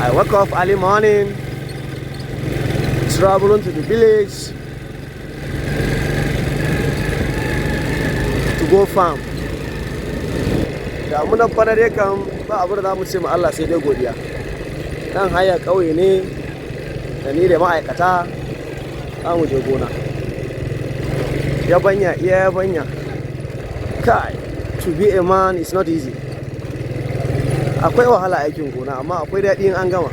I woke up early morning, traveling to the village to go farm. Damunan bana dai kam ba abu da za mu ce ma Allah sai dai godiya. Nan haya ƙauye ne da ni da ma'aikata za mu je gona. Yabanya iya yabanya. Kai, to be a man is not easy. Akwai wahala aikin gona, amma akwai daɗi in an gama.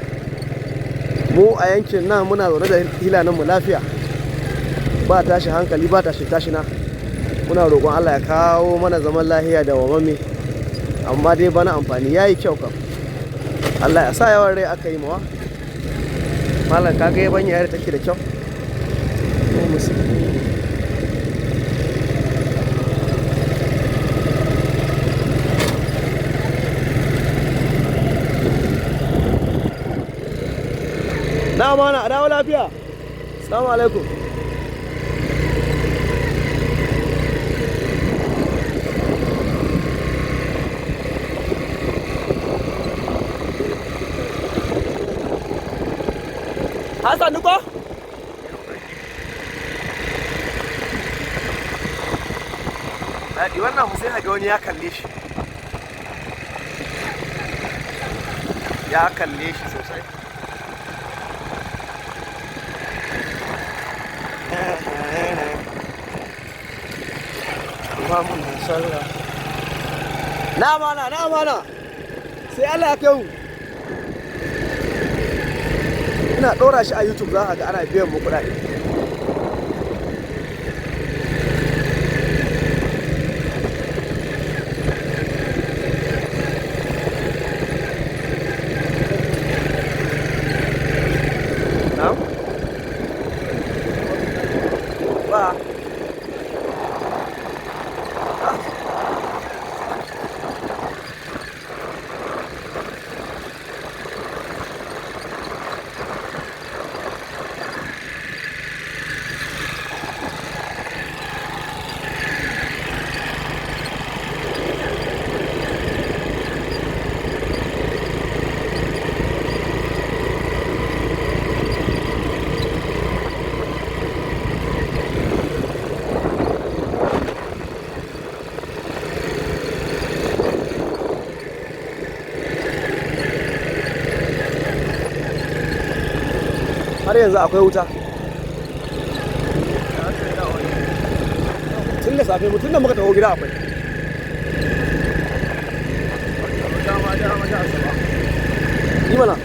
Mu a yankin nan muna zaune da hilanen mu lafiya. Ba tashi hankali, ba tashi tashina. Muna roƙon Allah ya kawo mana zaman lafiya da wamamme. Amma dai bana amfani yayi kyau kam. Allah ya sa yawan rai aka yi mawa. Malam, ka ga yabanya yadda take da kyau. Oh, musu. Na mana a dawo lafiya. Assalamu alaikum. Hassan Nuko? Daɗi wannan sai ga wani ya kalle shi. Ya kalle shi sosai. Na mana, na mana. Sai Allah ya kai mu. Ina ɗora shi a YouTube, za a ga ana biyan mu kuɗaɗe. Na'am? Ba. Har yanzu akwai wuta. Tun da safe tun da muka taho gida akwai. Yi mana.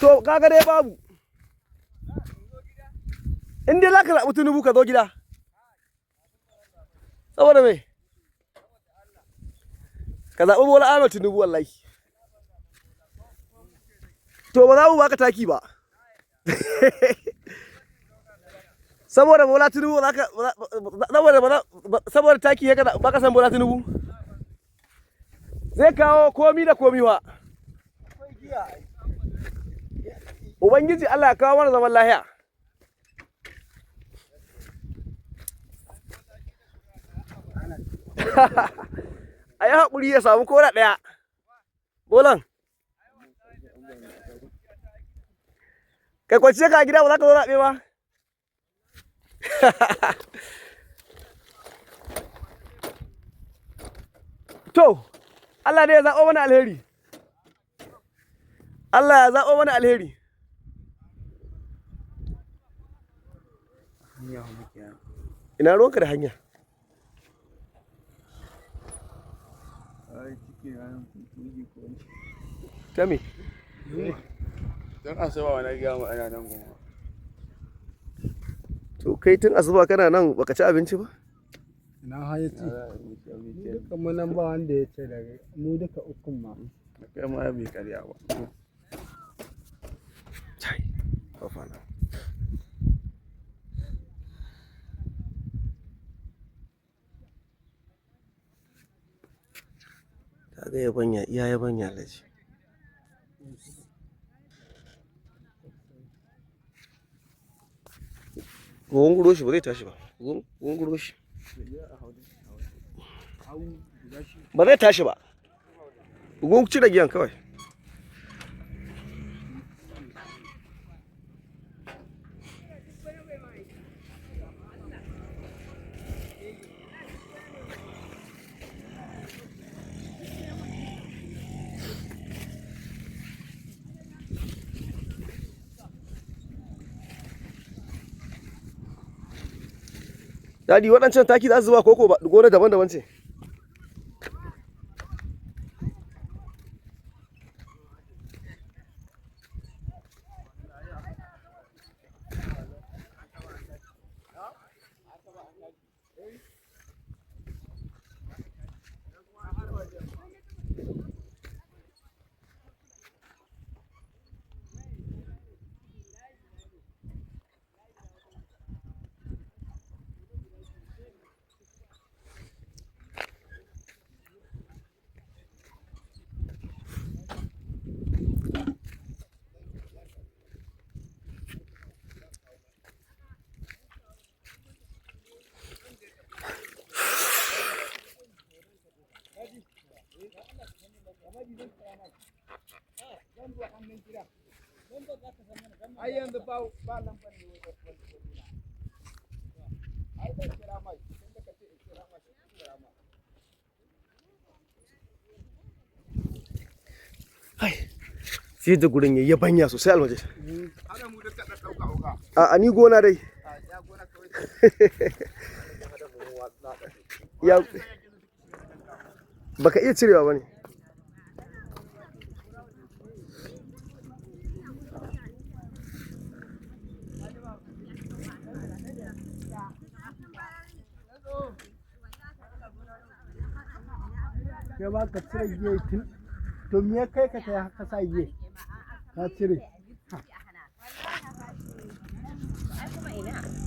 To kaga dai babu. In dai za ka zaɓi Tinubu, ka zo gida. Saboda me? Ka zaɓi Bola Ahmed Tinubu wallahi. To ba za mu baka taki ba. Saboda Bola Tinubu za ka, saboda saboda taki ya baka san Bola Tinubu. Zai kawo komi da komi wa. Ubangiji Allah ya kawo mana zaman lahiya. A yi haƙuri ya samu kora ɗaya. Bolan. Kai kwanciya ka gida, ba za ka zo zaɓe ba. To, Allah ne ya zaɓo mana alheri. Allah ya zaɓo mana alheri. Ina ruwanka da hanya? Ta me? Don asuba wani gaya ma ana nan goma. To kai tun asuba kana nan baka ci abinci ba? Ina hayaci. Duka mu nan ba wanda ya ce daga mu duka ukun ma. Kai ma bai karya ba. Chai, kafana. Kaga yabanya iya yabanya, Alhaji. Gunguro shi ba zai tashi ba. Gunguro shi. Ba zai tashi ba. Gun cire giyan kawai. Dadi, waɗancan taki za su zuba koko ba gona daban-daban ce. Ai yanzu ba lambar ne wani. Ai zan kira mai, tunda ka ce in kira mai, kira mai. Ai. Sai da gurin yayi yabanya sosai, Almajid. Ana mu duka ɗauka uka. A ni gona dai. A ya gona kawai. Ya baka iya cirewa bane. Kai ba ka cire giye tun to me ya kai ka ta ka sa giye ka cire? Ai kuma ina.